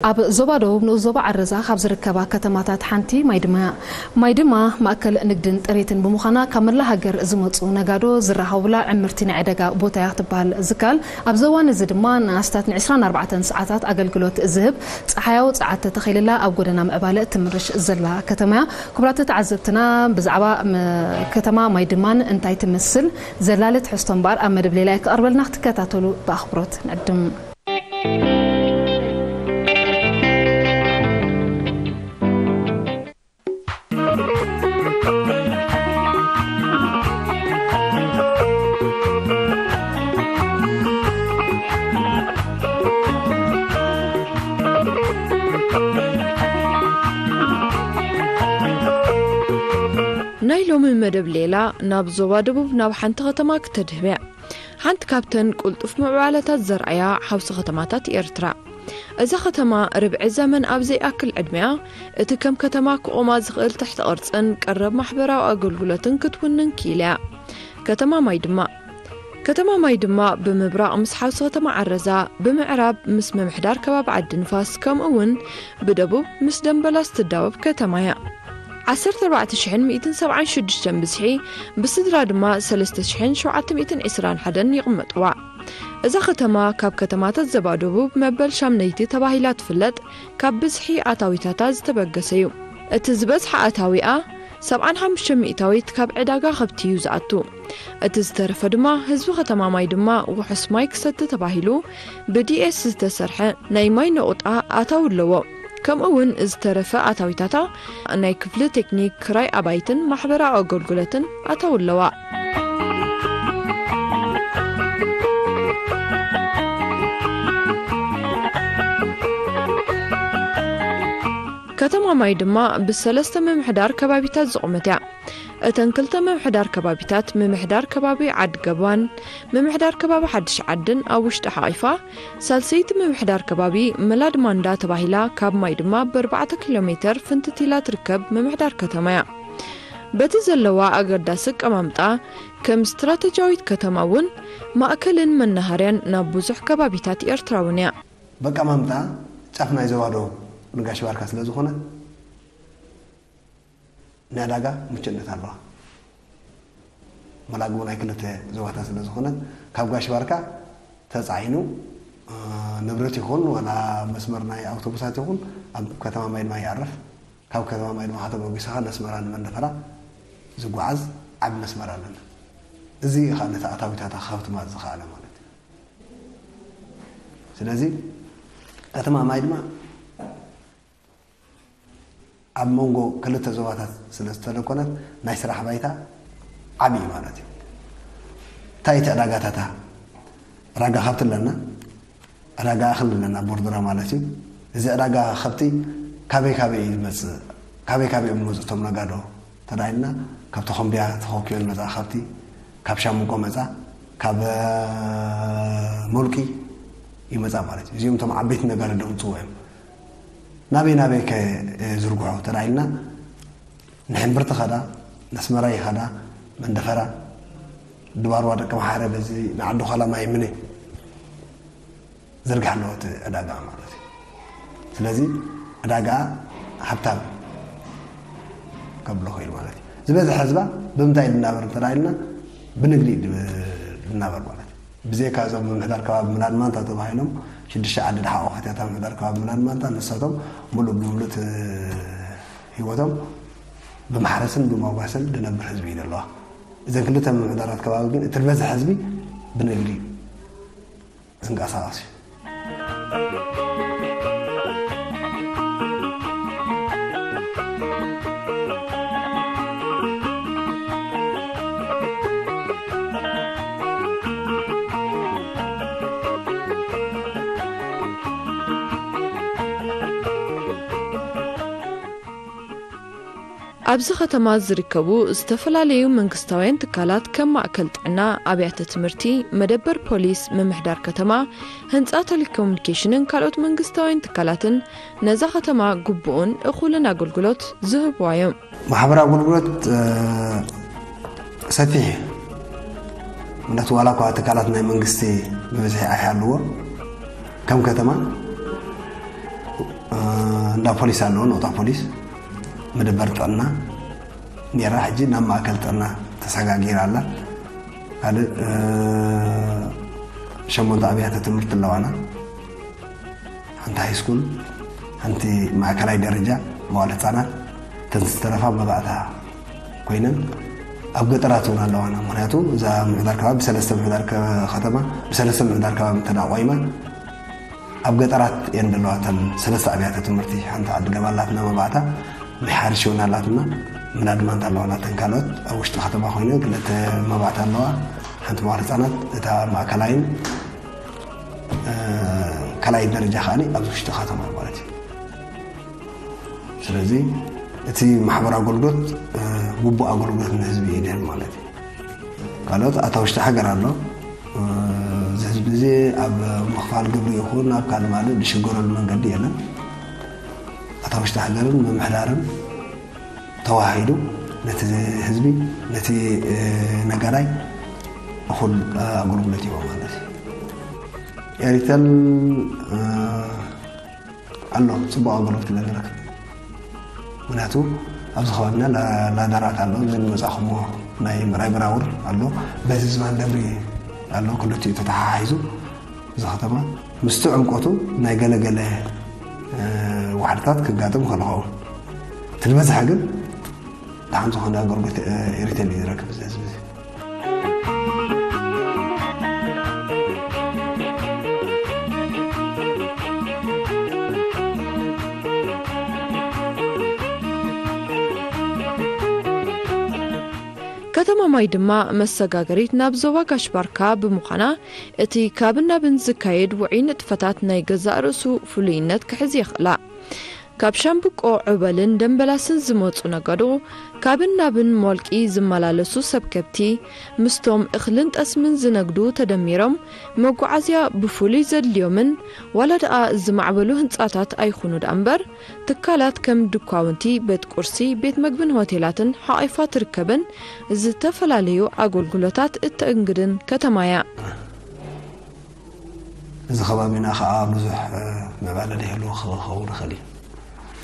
ኣብ ዞባ ደቡብ ንኡስ ዞባ ዓረዛ ካብ ዝርከባ ከተማታት ሓንቲ ማይድማ እያ። ማይድማ ማእከል ንግድን ጥሪትን ብምዃና ካብ መላእ ሃገር ዝመጹ ነጋዶ ዝራኸቡላ ዕምርቲ ናይ ዕደጋ ቦታ እያ ክትበሃል ዝከኣል። ኣብዚ እዋን እዚ ድማ ንኣስታት ን24 ሰዓታት ኣገልግሎት ዝህብ ጸሓያዊ ጸዓት ተተኺልላ ኣብ ጎደና ምዕባለ እትምርሽ ዘላ ከተማ እያ። ክቡራት ተዓዘብትና ብዛዕባ ም-፣ ከተማ ማይድማን እንታይ ትመስል ዘላለ ትሕዝቶ እምበኣር ኣብ መደብ ሌላ እየ ክቐርበልና ክትከታተሉ ብኣኽብሮት ንዕድም። ናይ ሎሚ መደብ ሌላ ናብ ዞባ ደቡብ ናብ ሓንቲ ከተማ ክተድህብ እያ። ሓንቲ ካብተን ቅልጡፍ ምዕባለታት ዘርኣያ ሓውሲ ከተማታት ኤርትራ። እዛ ከተማ ርብዒ ዘመን ኣብ ዘይኣክል ዕድሜኣ፣ እቲ ከም ከተማ ክቖማ ዝኽእል ትሕተ ቅርጽን ቀረብ ማሕበራዊ ኣገልግሎትን ክትውንን ክኢላ እያ። ከተማ ማይድማ። ከተማ ማይድማ ብምብራቕ ምስ ሓውሲ ከተማ ዓረዛ፣ ብምዕራብ ምስ ምምሕዳር ከባቢ ዓዲ ንፋስ፣ ከምኡ እውን ብደቡብ ምስ ደምበላስ ትዳወብ ከተማ እያ። ዓሰርተ ኣርባዕተ ሽሕን ሚእትን ሰብዓን ሽዱሽተን ብዝሒ፣ ብስድራ ድማ ሰለስተ ሽሕን ሸውዓተ ሚእትን ዕስራን ሓደን ይቕመጥዋ። እዛ ከተማ ካብ ከተማታት ዘባ ደቡብ መበል ሻምነይቲ ተባሂላ ትፍለጥ፣ ካብ ብዝሒ ኣታዊታታ ዝተበገሰ እዩ። እቲ ዝበዝሐ ኣታዊኣ፣ ሰብዓን ሓሙሽተ ሚእታዊት ካብ ዕዳጋ ከብቲ እዩ ዝኣቱ። እቲ ዝተረፈ ድማ ህዝቢ ከተማ ማይድማ ውሑስ ማይ ክሰቲ ተባሂሉ ብዲ ኤስ ዝተሰርሐ ናይ ማይ ነቑጣ ኣታዊ ኣለዎ። ከምኡ እውን ዝተረፈ ኣታዊታታ ናይ ክፍሊ ቴክኒክ፣ ክራይ ኣባይትን ማሕበራዊ ኣገልግሎትን ኣታዊ ኣለዋ። ከተማ ማይድማ ብሰለስተ ምምሕዳር ከባቢታት ዝቖመት እያ። እተን ክልተ ምምሕዳር ከባቢታት፣ ምምሕዳር ከባቢ ዓዲ ገባን ምምሕዳር ከባቢ ሓድሽ ዓድን ኣብ ውሽጢ ሓቒፋ፣ ሳልሰይቲ ምምሕዳር ከባቢ ምላድ ማንዳ ተባሂላ ካብ ማይድማ ብ4 ኪሎ ሜተር ፍንትት ኢላ ትርከብ ምምሕዳር ከተማ እያ። በቲ ዘለዋ ኣገዳሲ ኣቀማምጣ፣ ከም ስትራተጂያዊት ከተማ እውን ማእከልን መናሃርያን ናብ ብዙሕ ከባቢታት ኤርትራ እውን እያ። በቃ ማምጣ ጫፍ ናይ ዞባ ደቡብ ንጋሽ ባርካ ስለ ዝኾነ፣ ናይ ዕዳጋ ምቹእነት ኣለዋ። መላግቡ ናይ ክልተ ዞባታት ስለ ዝኾነ፣ ካብ ጋሽ ባርካ ተጻዒኑ፣ እ፣ ንብረት ይኹን ዋላ መስመር ናይ ኣውቶቡሳት ይኹን ኣብ ከተማ ማይድማ ይኣርፍ። ካብ ከተማ ማይድማ ከተበጊስኻ ነስመራ ንመንደፈራ ዝጓዓዝ ዓቢ መስመር ኣለና። እዚ እዩ ከዓ ነቲ ኣታዊታታ ከፍትማ ዝኸኣለ ማለት እዩ። ስለዚ ከተማ ማይድማ ኣብ መንጎ ክልተ ዞባታት ስለ ዝተለኮነት ናይ ስራሕ ባይታ ዓቢ እዩ ማለት እዩ። እንታይ እቲ ዕዳጋታታ? ዕዳጋ ከብቲ ኣለና፣ ዕዳጋ እኽሊ ኣለና፣ ቦርደራ ማለት እዩ። እዚ ዕዳጋ ከብቲ ካበይ ካበይ እዩ ዝመጽእ? ካበይ ካበይ እዮም ዝመጽእ እቶም ነጋዶ? ተራኢልና ካብ ተኾምቢያ ተኾኪዮ ዝመጻ ከብቲ፣ ካብ ሻምቆ መጻ፣ ካብ፣ እ፣ ሞልቂ ይመጻ ማለት እዩ። እዚኦም እቶም ዓበይቲ ነጋዶ ደምጽዎ እዮም። ናበይ ናበይ ከ፣ እ፣ ዝርግሖ ተራኢልና ንሕምብርቲ ኸዳ፣ ነስመራ ይኸዳ፣ መንደፈራ፣ ድባርዋ ደቂ መሓረ በዚ ንዓዲ ዃላ ማይ ምነ ዝርግሕ ኣለዎ እቲ ዕዳጋ ማለት እዩ። ስለዚ ዕዳጋ ሃብታም ከብሎ ክእል ማለት እዩ። ዝበዝሐ ህዝባ ብምንታይ ድናበር እንተ ኢልና ብንግዲ ድ-፣ ድናበር ማለት እዩ። ብዘይካ እዞም ምምሕዳር ከባቢ ምናድ ማንታ ተባሂሎም ሽዱሽተ ዓዲ ድሓቑ ከተያታ ምምሕዳር ከባቢ ምናድ ማንታ ንሳቶም ሙሉእ ብምሉእ እቲ ህይወቶም ብማሕረስን ብመጓሰን ድነብር ህዝቢ እዩ ዘለዋ። እዘን ክልተ ምምሕዳራት ከባቢ ግን እቲ ዝበዝሐ ህዝቢ ብንግዲ እዩ ዝንቀሳቐስ እዩ። ኣብዚ ከተማ ዝርከቡ ዝተፈላለዩ መንግስታውያን ትካላት ከም ማእከል ጥዕና፣ ኣብያተ ትምህርቲ፣ መደበር ፖሊስ፣ ምምሕዳር ከተማ፣ ህንጻ ቴሌኮሙኒኬሽንን ካልኦት መንግስታውያን ትካላትን ነዛ ከተማ ግቡእን እኹልን ኣገልግሎት ዝህብዋ እዮም። ማሕበራዊ ኣገልግሎት፣ እ፣ ሰፊሕ እዩ። ምክንያቱ ዋላ እኳ ትካላት ናይ መንግስቲ ብብዝሒ ኣይሃልዎ፣ ከም ከተማ እንዳ ፖሊስ ኣለዎ፣ ነቑጣ ፖሊስ፣ መደበር ጥዕና ነይራ፣ ሕጂ ናብ ማእከል ጥዕና ተሰጋጊራ ኣላ። ካልእ ሸሞንተ ኣብያተ ትምህርቲ ኣለዋና። ሓንቲ ሃይስኩል፣ ሓንቲ ማእከላይ ደረጃ መዋለ ህጻናት፣ እተን ዝተረፋ መባእታ ኮይነን ኣብ ገጠራት እውን ኣለዋና። ምክንያቱ እዛ ምምሕዳር ከባቢ ብሰለስተ ምምሕዳር ከ- ከተማ ብሰለስተ ምምሕዳር ከባቢ እንተ ደኣ ቆይማ ኣብ ገጠራት እየን ዘለዋ። እተን ሰለስተ ኣብያተ ትምህርቲ ሓንቲ ዓዲ ገባ ኣላትና መባእታ፣ ናይ ሓሪሽ እውን ኣላትና፣ ምናድማ እንተ ኣለዋና። እተን ካልኦት ኣብ ውሽጢ ከተማ ኮይነን ክልተ መባእታ ኣለዋ። ሓንቲ መዋል ህፃናት እታ ማእከላይን ካልኣይ ደረጃ ከኣ ኣብዚ ውሽጢ ከተማ ማለት እዩ። ስለዚ እቲ ማሕበራዊ ኣገልግሎት ግቡእ ኣገልግሎት ንህዝቢ እዩ ድህብ ማለት እዩ። ካልኦት ኣታ ውሽጢ ሃገር ኣሎ። እዚ ህዝቢ እዚ ኣብ ምኽፋል ግብሪ ይኹን ኣብ ካልእ ማለት ዝሽገረሉ መንገዲ የለን። ኣታ ውሽጢ ሃገርን ምምሕዳርን ተዋሂዱ ነቲ ህዝቢ፣ ነቲ ነጋዳይ እኹል ኣገልግሎት ይህቦ ማለት እዩ። ኤሪተል ኣሎ፣ ጽቡቕ ኣገልግሎት ኢና ንረክብ። ምክንያቱ ኣብዚ ከባቢና ላ- ላዳራት ኣሎ፣ እዚ ንመጻኹሞ ናይ ምራይ ብራውር ኣሎ፣ በዚ ዝባን ደብሪ ኣሎ፣ ክልቲኡ ተተሓሒዙ እዚ ከተማ ምስቲ ዕምቆቱ ናይ ገለገለ ዋሕድታት ክጋጥም ከለኸው ትልበዝሐ ግን ደሓን ዝኾነ ኣገልግሎት ኤሪቴል እዩ ዝረክብ እዚ ህዝቢ እዚ። ከተማ ማይ ድማ መሰጋገሪት ናብ ዞባ ጋሽ ባርካ ብምዃና እቲ ካብን ናብን ዝካየድ ውዑይ ንጥፈታት ናይ ገዛእ ርእሱ ፍሉይነት ክሕዝ የኽእላ። ካብ ሻምብቆ፣ ዑበልን ደምበላስን ዝመጹ ነጋዶ፣ ካብን ናብን ሞልቂ ዝመላለሱ ሰብ ከብቲ፣ ምስቶም እኽልን ጠስምን ዝነግዱ ተደሚሮም መጓዓዝያ ብፍሉይ ዘድልዮምን ዋላ ደኣ ዝማዕበሉ ህንጻታት ኣይኹኑ ደኣ እምበር ትካላት ከም ድኳውንቲ፣ ቤት ቁርሲ፣ ቤት መግብን ሆቴላትን ሓቒፋ ትርከብን ዝተፈላለዩ ኣገልግሎታት እተእንግድን ከተማ እያ። እዚ ከባቢና ከዓ ብዙሕ ምዕባለ ዘይህልዎ ክኸውን ይኽእል እዩ።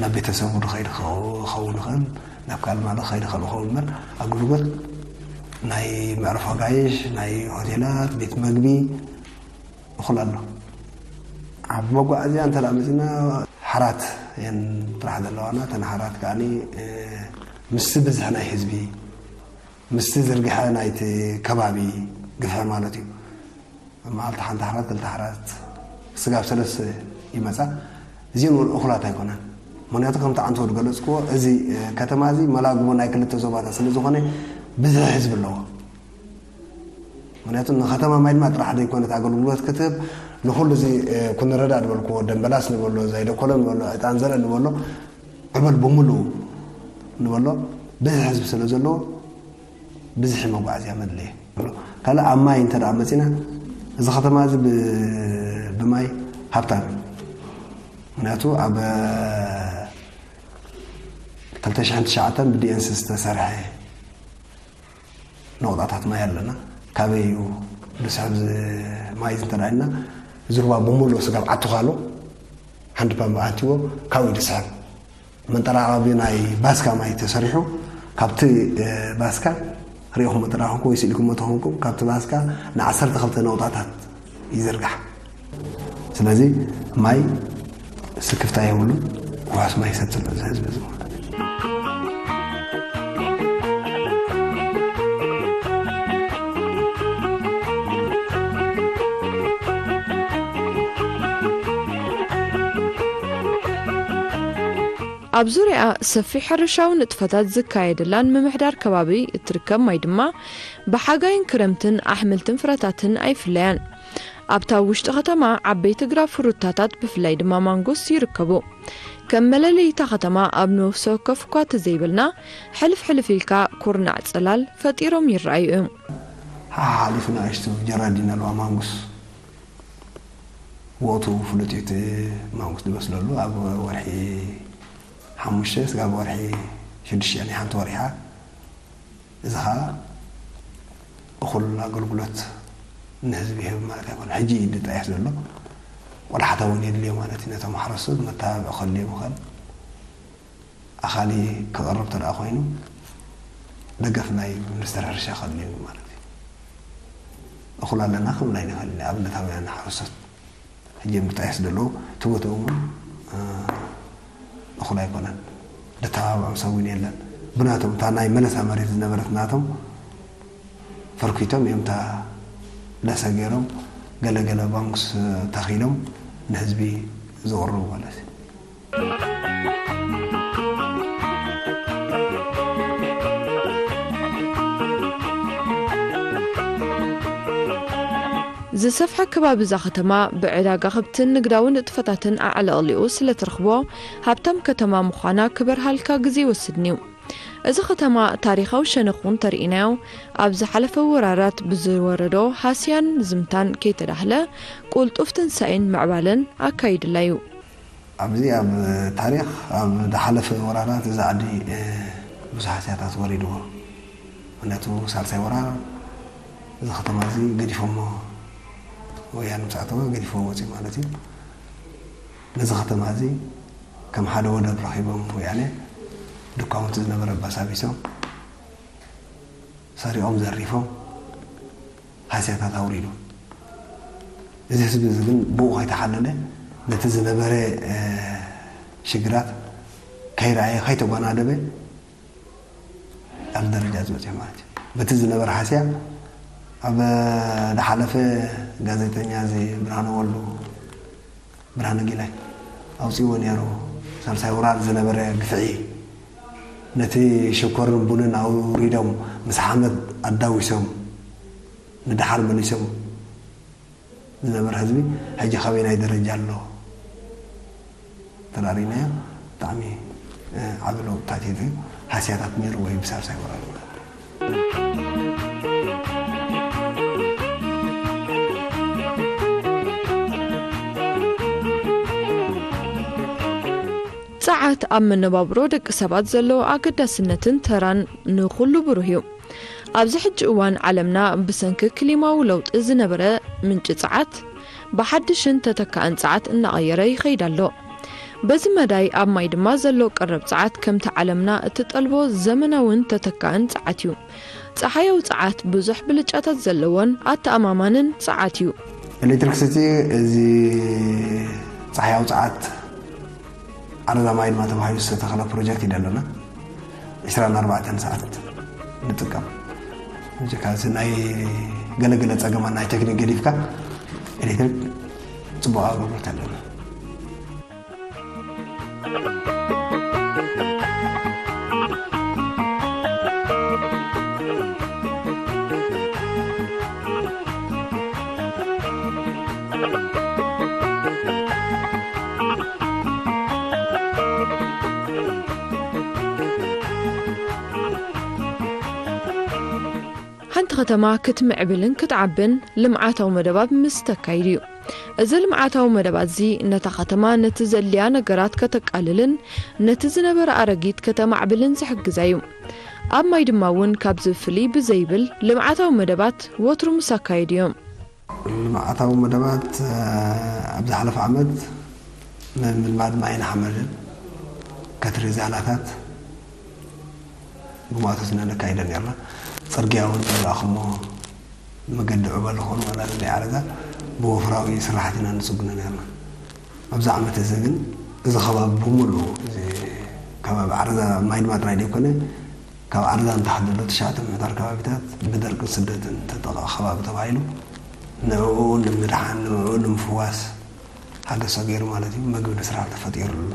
ናብ ቤተሰቡ ዝኸይድ ክኸውን ይኽእል፣ ናብ ካልእ ማለት ክኸይድ ይኽእል ክኸውን እምበር ኣገልግሎት ናይ መዕረፎ ኣጋይሽ፣ ናይ ሆቴላት፣ ቤት መግቢ እኹል ኣሎ። ኣብ መጓዓዝያ እንተ ደኣ መፂና ሓራት እየን ጥራሕ ዘለዋና። እተን ሓራት ከዓኒ ምስቲ ብዝሒ ናይ ህዝቢ ምስቲ ዝርግሐ ናይቲ ከባቢ ግፍሒ ማለት እዩ። መዓልቲ ሓንቲ ሓራት ክልተ ሓራት ስጋብ ሰለስተ ይመፃ። እዚን እውን እኹላት ኣይኮነን። ምክንያቱ ከምቲ ዓንተወ ዝገለፅክዎ እዚ ከተማ እዚ መላግቦ ናይ ክልተ ዞባታት ስለ ዝኾነ ብዝሒ ህዝቢ ኣለዎ። ምክንያቱ ንከተማ ማይ ድማ ጥራሕ ዘይኮነት ኣገልግሎት ክትህብ ንኩሉ እዚ ኩንረዳ ዝበልክዎ ደንበላስ ንበሎ ዘይደኮሎ ንበሎ ዕጣን ዘርእ ንበሎ ዕበል ብምሉኡ ንበሎ ብዝሒ ህዝቢ ስለ ዘለዎ ብዝሒ መጓዓዝያ መድለየ። ካልእ ኣብ ማይ እንተ ደኣ መፂና እዚ ከተማ እዚ ብ- ብማይ ሃብታም እዩ። ምክንያቱ ኣብ ክልተ ሽሕን ትሽዓተን ብዲኤንሲ ዝተሰርሐ ነቑጣታት ማይ ኣለና። ካበይ እዩ ዝስሕብ ዝ- ማይ እዚ እንተ ደኣ ኢልና እዚ ሩባ ብምሉኡ ስጋብ ዓቲ ኻሎ ሓንቲ ፓምፕ ኣትዎ ካብኡ እዩ ዝስሕብ። መንጠራቐቢ ናይ ባስካ ማይ ተሰሪሑ ካብቲ ባስካ ሪኢኹም ተራኹምኩም ወይ ስኢልኩም ተኾንኩም ካብቲ ባስካ ንዓሰርተ ክልተ ነቑጣታት ይዝርጋሕ። ስለዚ ማይ ስክፍታ የብሉን። ውሑስ ማይ ይሰቲ ኣሎ እዚ ህዝቢ እዚ ማለት እዩ። ኣብ ዙርያኣ ሰፊሕ ሕርሻዊ ንጥፈታት ዝካየደላን ምምሕዳር ከባቢ እትርከብ ማይ ድማ ብሓጋይን ክረምትን ኣሕምልትን ፍረታትን ኣይፍለያን። ኣብታ ውሽጢ ከተማ ዓበይቲ ግራፍ ፍሩታታት ብፍላይ ድማ ማንጎስ ይርከቡ። ከም መለለይታ ከተማ ኣብ ነፍሲ ወከፍ እኳ ተዘይበልና ሕልፍ ሕልፍ ኢልካ ኩርናዕ ጽላል ፈጢሮም ይረኣዩ እዮም። ሓሓሊፉ ንኣሽቱ ጀራዲን ኣለዋ ማንጉስ ወቅቱ ፍሉጥ እዩ እቲ ማንጉስ ዝበስለሉ ኣብ ወርሒ ሓሙሽተ ስጋብ ወርሒ ሽዱሽተ ሓንቲ ወሪሓ እዚ ከዓ እኹል ኣገልግሎት ንህዝቢ ይህብ ማለት ኣይኮነ ሕጂ እዩ ድጣየስ ዘሎ ቆላሕታ እውን የድልዮ ማለት እዩ። ነቶም ሓረስቶት መተባብዒ ከድልዮም ይኽእል። ኣኻሊ ክቐርብ እንተ ደኣ ኮይኑ፣ ደገፍ ናይ ሚኒስተር ሕርሻ ከድልዮም እዩ ማለት እዩ። እኹል ኣለና ክብል ኣይንኽእልን፣ ኣብነታውያን ሓረስቶት ሕጂ እዮም ክጣየስ ዘለዉ። እቲ ቦትኦም እውን፣ እ፣ እኹል ኣይኮነን። ደተባብዖም ሰብ እውን የለን። ብናቶም እታ ናይ መለሳ መሬት ዝነበረት ናቶም ፈርኪቶም እዮም እታ ለሰ ገይሮም ገለ ገለ ባንኩስ ተኺሎም ንህዝቢ ዘቕርቡ ማለት እዩ። ዝሰፍሐ ከባቢ እዛ ከተማ ብዕዳጋ ከብትን ንግዳዊ ንጥፈታትን ኣዕለቕሊቑ ስለ ትረኽቦ፣ ሃብታም ከተማ ምዃና ክበርሃልካ ግዜ ይወስድን እዩ። እዚ ከተማ ታሪኻዊ ሸነኹ እንተርኢናዮ፣ ኣብ ዝሓለፈ ወራራት ብዝወረዶ ሃስያን ዝምታን ከይተዳህለ፣ ቅልጡፍ ትንሳኤን ምዕባለን ኣካይድላ እዩ። ኣብዚ ኣብ ታሪኽ ኣብ ዝሓለፈ ወራራት እዚ ዓዲ፣ እ፣ ብዙሕ ሃስያታት ወሪድዎ። ምክንያቱ ሳልሳይ ወራር እዚ ከተማ እዚ ገዲፎሞ፣ ወያነ ምስ ኣተወ ገዲፎ ወፂኡ ማለት እዩ። ነዚ ከተማ እዚ ከም ሓደ ወደብ ረኺቦም ወያነ ድኳውንቲ ዝነበረ ባሳቢሶም፣ ሰሪቖም ዘሪፎም፣ ሃስያታት ኣውሪዶም። እዚ ህዝቢ እዚ ግን ብኡ ከይተሓለለ፣ ነቲ ዝነበረ፣ እ፣ ሽግራት ከይረኣየ፣ ከይተጓናደበ፣ ኣብዚ ደረጃ ዝበፅሕ ማለት እዩ። በቲ ዝነበረ ሃስያ፣ ኣብ ዝሓለፈ ጋዜጠኛ እዚ ብርሃነ ወሉ፣ ብርሃነ ጊላይ ኣውፂእዎ ነይሩ። ሳልሳይ ወራር ዝነበረ ግፍዒ፣ ነቲ ሽኮርን ቡንን ኣውሪዶም ምስ ሓመድ ኣዳዊሶም ንደሓር መሊሶም ዝነበረ ህዝቢ፣ ሕጂ ካበየናይ ደረጃ ኣሎ? ተራሪናዮ ብጣዕሚ፣ እ፣ ዓቢ ለውጥታት እዩ። ሃስያታት ነይሩ ወይ ብሳልሳይ ወራር ማለት እዩ። ጸዓት ኣብ መነባብሮ ደቂ ሰባት ዘለዎ ኣገዳስነትን ተራን ንኹሉ ብሩህ እዩ። ኣብዚ ሕጂ እዋን ዓለምና ብሰንኪ ክሊማዊ ለውጢ ዝነበረ ምንጪ ጸዓት ብሓድሽን ተተካእን ጸዓት እናቐየረ ይኸይድ ኣሎ። በዚ መዳይ ኣብ ማይ ድማ ዘሎ ቀረብ ጸዓት ከምቲ ዓለምና እትጠልቦ ዘመናውን ተተካእን ጸዓት እዩ። ጸሓያዊ ጸዓት ብዙሕ ብልጫታት ዘለዎን ኣተኣማማንን ጸዓት እዩ። ኤሌክትሪክሲቲ እዚ ጸሓያዊ ጸዓት ዓረዛ ማይ ድማ ተባሂሉ ዝተተኸለ ፕሮጀክት እዩ ዘለና። ዕስራን ኣርባዕተን ሰዓት ንጥቀም። እዚ ካብዚ ናይ ገለገለ ጸገማት ናይ ቴክኒክ ገዲፍካ ኤሌክትሪክ ጽቡቕ ኣገልግሎት ኣለና። ሓንቲ ከተማ ክትምዕብልን ክትዓብን ልምዓታዊ መደባት ምስ ተካይድ እዩ። እዚ ልምዓታዊ መደባት እዚ ነታ ከተማ ነቲ ዘድልያ ነገራት ከተቃልልን ነቲ ዝነበረ ኣረጊት ከተማዕብልን ዝሕግዛ እዩ። ኣብ ማይ ድማ እውን ካብዚ ፍልይ ብዘይብል ልምዓታዊ መደባት ወትሩ ምስ ኣካየዱ እዮም። ልምዓታዊ መደባት፣ እ፣ ኣብ ዝሓለፈ ዓመት ምልማድ ማይን ሓመድን፣ ከትሪ ዛላታት፣ ብማእቶት ኢና ነካይደ ነርና። ጽርግያ እውን ዝረኣኹሞ መገዲ ዑበ ዝኾኑ ወላ ናይ ዓረዛ ብወፍራዊ ስራሓት ኢና ንጽግኖ ነርና። ኣብዚ ዓመት እዚ ግን እዚ ከባቢ ብምሉኡ፣ እዚ ከባቢ ዓረዛ ማይ ድማ ጥራይ ዘይኮነ፣ ካብ ዓረዛ ንታሕቲ ዘሎ ትሽዓተ ምሕዳር ከባቢታት ብደርቅን ስደትን ተጠቕዐ ከባቢ ተባሂሉ፣ ንዕኡ ንምድሓን፣ ንዕኡ ንምፍዋስ፣ ሓገዝ ተገይሩ ማለት እዩ። መግቢ ንስራሕ ተፈጢሩ ኣሎ።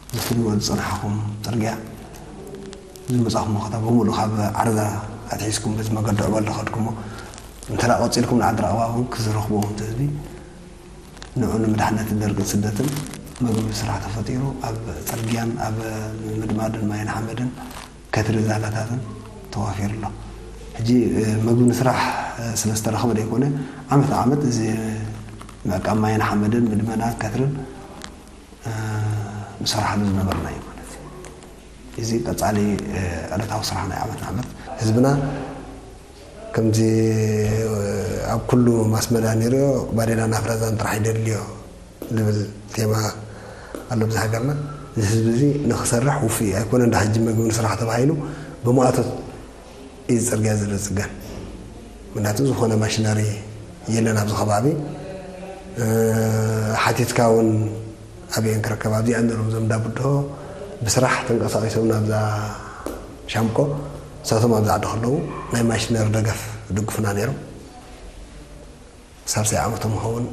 እዚ ክትሪእዎ ዝጸናሕኩም ጽርግያ፣ ዝመጻኹም ቦታ ብምሉእ ካብ ዓረዛ ኣትሒዝኩም በዚ መገዲ ዕበል ዝኸድኩሞ፣ እንተ ደኣ ቀጺልኩም ንዓዲ ራቕባ እውን ክዝረኽብዎ፣ ከምቲ ህዝቢ ንዕኡ ንምድሓን ነቲ ደርቅን ስደትን መግቢ ስራሕ ተፈጢሩ፣ ኣብ ጽርግያን ኣብ ምድማድን ማይን ሓመድን ከትሪ ዛላታትን ተዋፊሩ ኣሎ። ሕጂ፣ እ፣ መግቢ ንስራሕ፣ እ፣ ስለ ዝተረኽበ ዘይኮነ፣ ዓመት ንዓመት እዚ ምዕቃብ ማይን ሓመድን ምድመናን ከትርን፣ እ፣ ንሰርሓሉ ዝነበርና እዩ ማለት እዩ። እዚ ቀጻሊ፣ እ፣ ዕለታዊ ስራሕ ናይ ዓመት ንዓመት። ህዝብና ከምዚ፣ እ፣ ኣብ ኩሉ ማስመዳ ንሪኦ ባዴላን ኣፍራዛን ጥራሕ ይደልዮ። ዝብል ቴማ ኣሎ ኣብዚ ሃገርና። እዚ ህዝቢ እዚ ንክሰርሕ ውፉይ ኣይኮነን። ዳ ሕጂ መግቢ ንስራሕ ተባሂሉ ብመኣቶት እዩ ጽርግያ ዝጽገን። ምክንያቱ ዝኾነ ማሽነሪ የለን ኣብዚ ከባቢ። ሓቲትካ እውን ኣበየን ክረከብ ኣብዚኣ ንርም ዘምዳ ብድሆ ብስራሕ ተንቀሳቂሶም ናብዛ ሻምቆ። ንሳቶም ኣብዚ ዓዲ ከለዉ ናይ ማሽነሪ ደገፍ ይድግፉና ነይሮም። ሳልሳይ ዓመቶም ይኸውን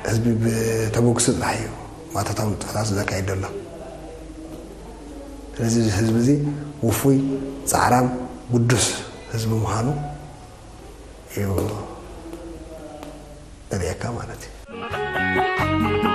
ህዝቢ ብተበግሱ ጥራሕ እዩ ማእቶታዊ ንጥፈታት ዘካይድ ዘሎ። ስለዚ እዚ ህዝቢ እዚ ውፉይ፣ ፃዕራም፣ ግዱስ ህዝቢ ምዃኑ እዩ ዘርእየካ ማለት እዩ።